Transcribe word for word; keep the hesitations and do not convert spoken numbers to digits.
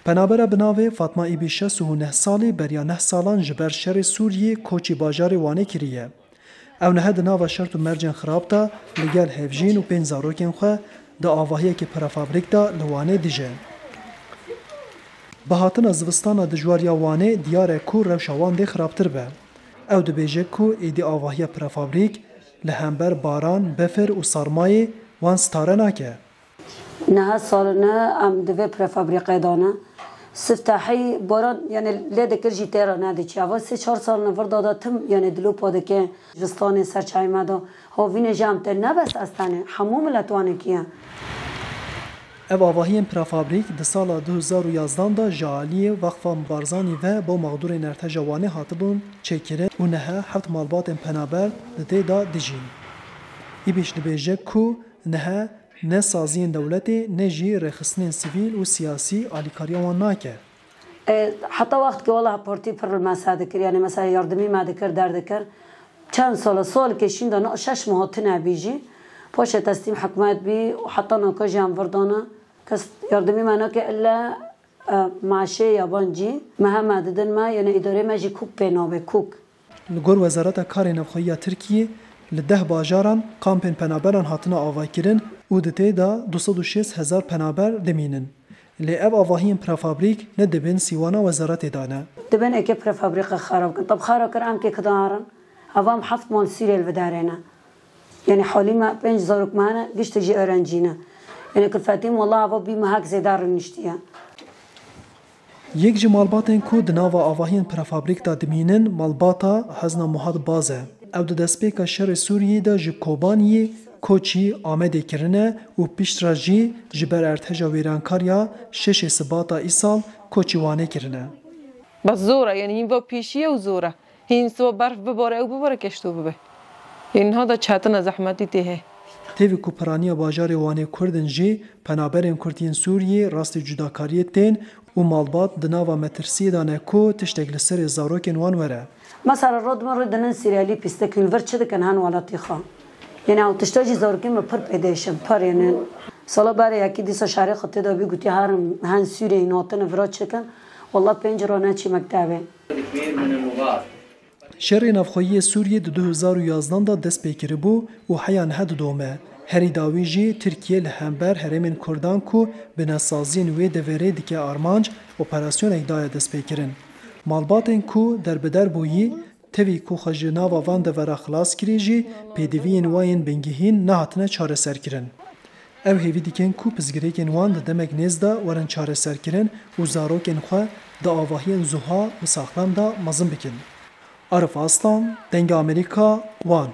Penabera bi navê Fatma Îbî şêst û neh salî beriya neh salan ji ber şerê Sûriyê koçî bajarê Wanê kiriye. Ew niha di nava şert û mercên xirab de li gel hevjîn û pênc zarokên xwe di avahiyekî prefabrîk de li Wanê dije. Bi hatina zivistana dijwar ya Wanê diyar e ku rewşa wan dê xirabtir be. Ew dibêje ku êdî avahiya prefabrîk li hember baran, bifir û sarmayê wan stare nake. Niha saline em di vê prefabrîqê de ne. Siftehî baran, yani, lê dikir jî tê re nediçî. Eva sê çar saline vir da de tim, yani, dilopa dike. Zistanê ser çayê me de. Hovînê jî em tê ne bes ez tenê. Hemû milet wanekî ye. Ev avahiyên prefabrîk di sala du hezar û yazdan de ji aliyê Waqfa Barzanî ve bo mexdûrên Erteja Wanê hatibûn çêkirin û niha heft malbatên penaber di tê de dijîn. Îbîş dibêje ku niha ne saziyên dewletê ne jî rêxistinên sivîl û siyasî alîkariya wan nake. E, heta wextkê wela partî pir li me se dikir, yani mesela yardimî me dikir, derdikir. Çend sal e, salkê şîn de na şeş meha tune bî jî. Paşê teslîm hikûmet bî û heta naka jî em vir dane. Kes yardimî me nake illa, e, maaşê yabancî. Me heme didin me, yani îdarê me jî kûk pê nabe, kûk. Li gor Wezareta Karê Navxweyî ya Tirkiyê, li deh bajaran kampên penaberan hatine avakirin û di tê de du sed û şêst hezar penaber dimînin. Lê ev avahiyên prefabrîk ne di bin sîwana wezaretê de ne. Di bin êkê prefabrîqê xera bikin. Tab xera kir em kê kidan herin. Hava em heft mal Sûriyê li vê derê ne. Yani halî me pênc zarok me hene, giştek jî öğrencî ne. Yani kulfetî me, wela hava bî me hek zêde rûniştiye. Yek ji malbatên ku di nava avahiyên prefabrîk de dimînin, malbata Hezna Muhat Baz e. Ew di destpêka şerê Sûriyê de ji Kobaniyê koçî Amedê kirine û piştre jî ji ber erdheja wêrankar ya şeşê Sibata îsal koçî Wanê kirine. Bes zor e, yani hîn va pêşî ye û zor e. Hîn siba berf bibare, ew bibare, keşto bibe. Ê niha de çetin e, zehmetî tê heye. Tevî ku piraniya bajarê Wanê Kurd in jî, penaberên Kurd yên Sûriyê rastî cudakariyê tên û malbat di nava metirsiyê de ne ku tiştek li serê zarokên wan were. Mesela rod min rê dinin Sîriyelî pîstek in, vir çi dikin hen welatî xwe. Yene ew tişta jî zarokên me pir pêdêş in, pir yene. Sala berê yekî dîsa şerê xwe tê de bî gotî herin hen Sûriyeyê hatine vira çêkin. Wela pênc rane çî mektebê. Şerê navxweyî yê Sûriyê di du hezar û yazdan de dest pê kiribû û heya niha didome. Herî dawî jî Tirkiye li hember herêmên Kurdan ku binesaziyên wê deverê dike armanc, operasyonek daye destpêkirin. Malbatên ku derbider bûyî, tevî ku xwe ji nava van devera xilas kirî jî, pêdiviyên wa yên bingehîn nehatine çareserkirin. Ew hêvî dikin ku pirsgirêkên wan di demek nêz de werin çareserkirin û zarokên xwe di avahiyên zuha û saxlem de mezin bikin. Arif Aslan, Dengê Amerîka, Wan.